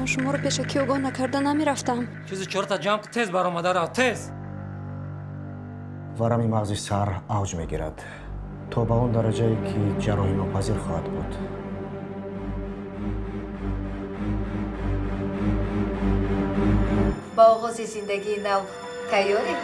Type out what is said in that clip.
Ман шуморо пешакӣ огоҳ накарда намерафтам. Чизи чорта ҷамъ, тез баромада рав, тез. Варами мағзи сар авҷ мегирад то ба он дараҷае, ки ҷарроҳинопазир хоҳад буд. Ба оғози зиндагии нав тайёред?